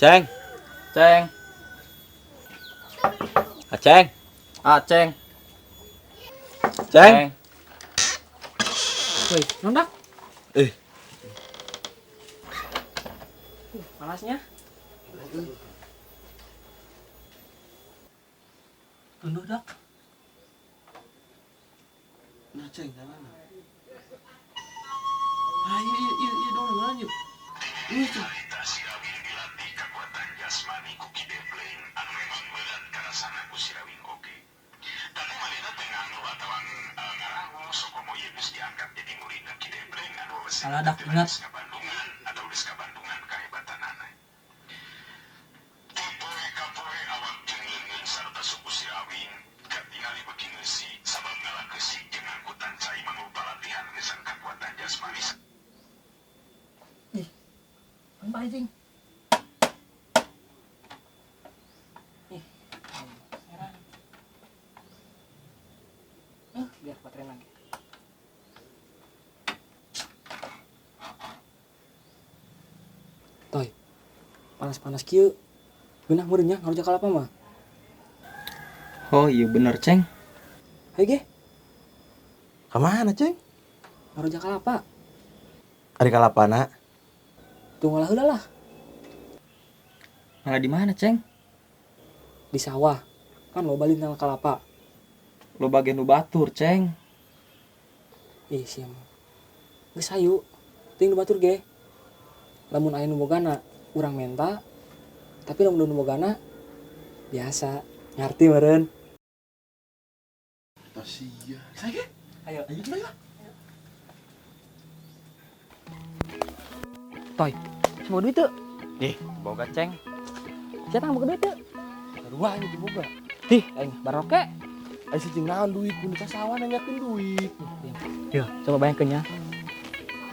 Ceng, Ceng, Aceng, Aceng, Ceng. Woi, nondak. Eh. Panasnya. Tunduh dak. Nah, Ceng, jangan. Ah, iya, dong, lanjut. Iya, Ceng. Salah dak ingat. Kan jing. Ih, heran. Eh, biar baterai lagi. Toy, panas-panas kieu. Geunah meureun nya ngarujak kalapa mah. Oh iya bener, Ceng. Hayu ge, Kemana, Ceng? ngarujak kalapa. Ari kalapana. Tunggu lah heula lah Malah di mana, Ceng? Di sawah. Kan loba lintang kalapa. Lo bagian nu batur, Ceng. Ih, sia mah. Geus hayu. Teuing nu batur ge. Lamun aya nu bogana, urang menta. Tapi lamun nu bogana biasa. Ngarti meureun. Sia. Saya. Ayo. Ayo kita lah. Toy, semua duit tuh. Ih, boga, Ceng. Siapa yang boga duit tuh? Sarua ini boga. Ih, aing baroke. Ayo si Ceng naon duit, mun ka sawah nanyakeun duit. Yo, coba bayangkeun ya.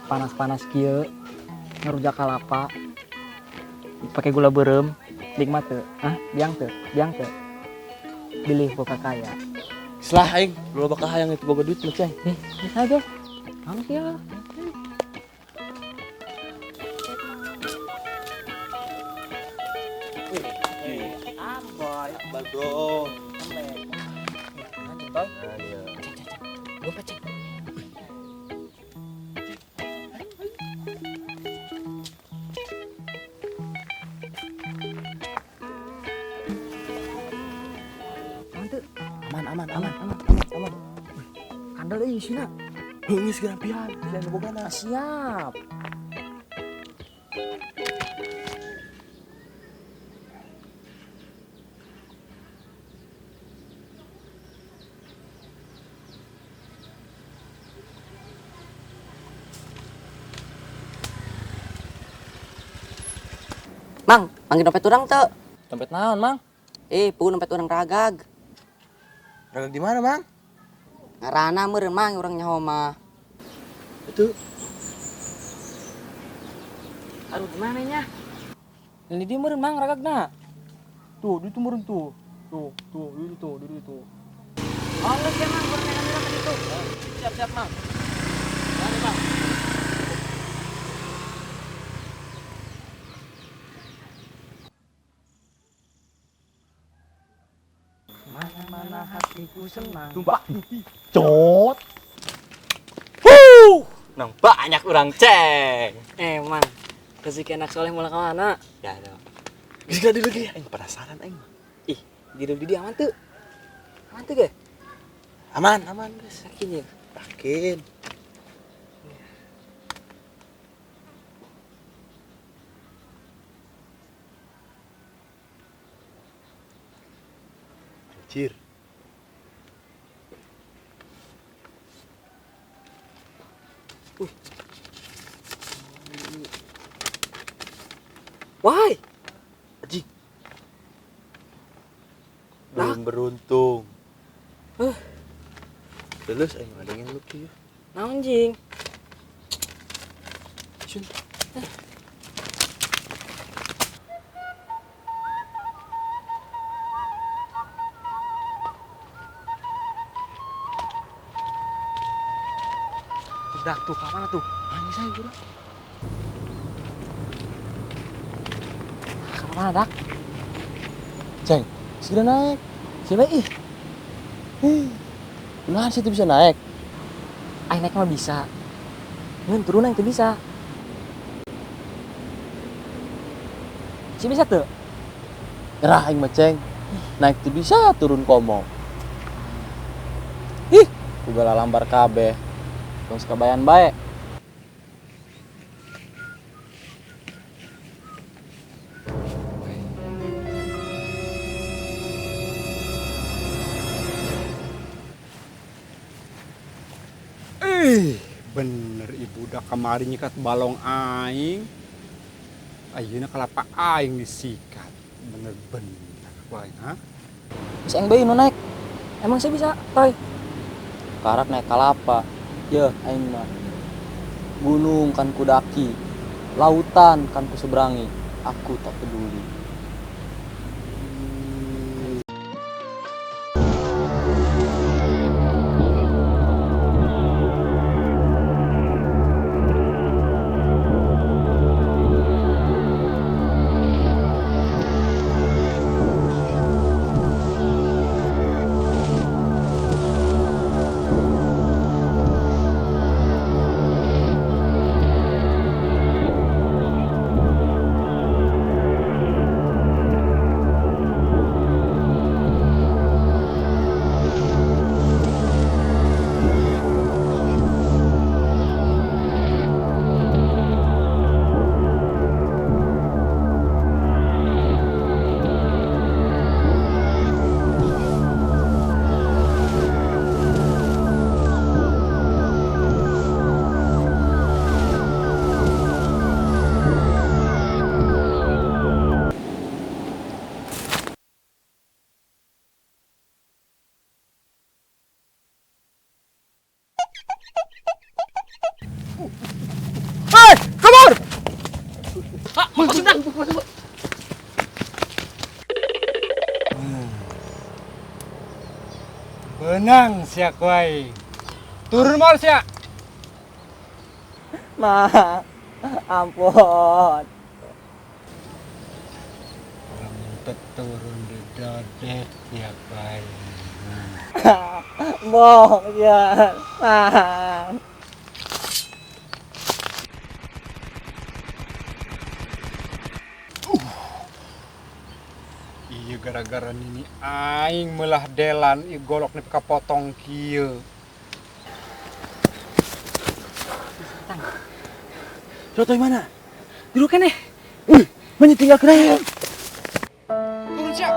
Panas-panas kieu, ngarujak kalapa. Pakai gula beureum, nikmat teu? Hah? Biang teu? Biang teu? Bilih boga kaya. Selah aing, lu bakal hayang itu boga duit mah, Ceng. Ih, bisa aja. Kamu sih ya. Aboy, Akbar, bro. Lanjut, Toy. Cek, cek, cek. Dompet, cek. Aman tuh. Aman, aman, aman, Aman, aman, aman. Kandel euy isina. Heuh, geus gerampian, geus bogana. Siap. Mang, panggil dompet urang teu. Dompet naon, Mang? Eh, puguh dompet urang ragag. Ragag di mana, Mang? Ngarana meureun Mang urang nyaho mah. Itu. Aduh, gimana nya? Ini dia meureun Mang ragagna. Tuh, di itu meureun tuh. Tuh, tuh, di itu, di itu. Oh, geus ya Mang, urang neangan heula ka ditu. Siap, siap, Mang. Mari, Mang. Mana-mana hatiku senang. Tumpak. Cot. Huh, nang banyak urang, Ceng. Emang rezeki anak soleh mulai kemana? Ya, dong. Geus gak lagi, aing penasaran aing. Ih, di dia aman tuh. Aman tuh ge? Aman, aman, guys. Yakin ya? Yakin. Anjir. Why? Anjing. Belum beruntung. Huh. Terus aing ada yang lucu ya. Naon jing? Sun. Udah tuh, kapan tuh? Nangis aja udah. Mana dak? Ceng, segera naik. Siapa ih? Hih. Kunaon sih bisa naik? Aing naik mah bisa. Ngeun turun aing teu bisa. Si bisa tuh? Nyerah aing mah, Ceng. Naik teu bisa, turun komo. Ih, ku lambar kabeh. Tong sakabayan bae. Ih, bener ibu udah kemarin nyikat balong aing. Ayeuna kelapa aing disikat. Bener-bener ku aing, ha? Geus aing bae nu naik. Emang saya bisa, Toy? Karak naik kalapa. Yeuh aing mah. Gunung kan kudaki, lautan kan kuseberangi. Aku tak peduli. Hei, kabur! Benang sia ku aing. Turun mal sia. Ma, ampun. Lamun teu turun di dodek sia ku aing. Bohong ya. Ma. Iya gara-gara nini aing melah delan ieu golok nepi ka potong kieu. Sotoy mana? Dulu keneh. Ih, mana tinggal keren. Turun sia.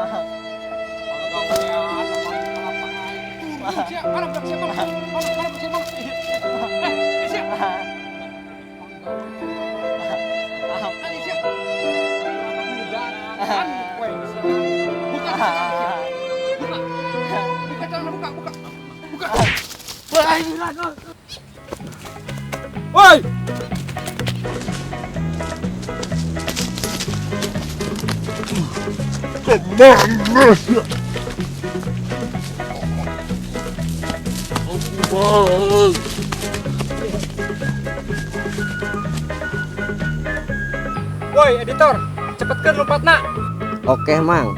Turun sia, mana budak sia mana? Mana mana budak sia mana? Eh, sia. Ani sia. An kowe sia. Buka celana, buka. Buka celana, buka, buka. Buka. Woi! Woi, editor, cepetkeun lompatna. Oke, Mang.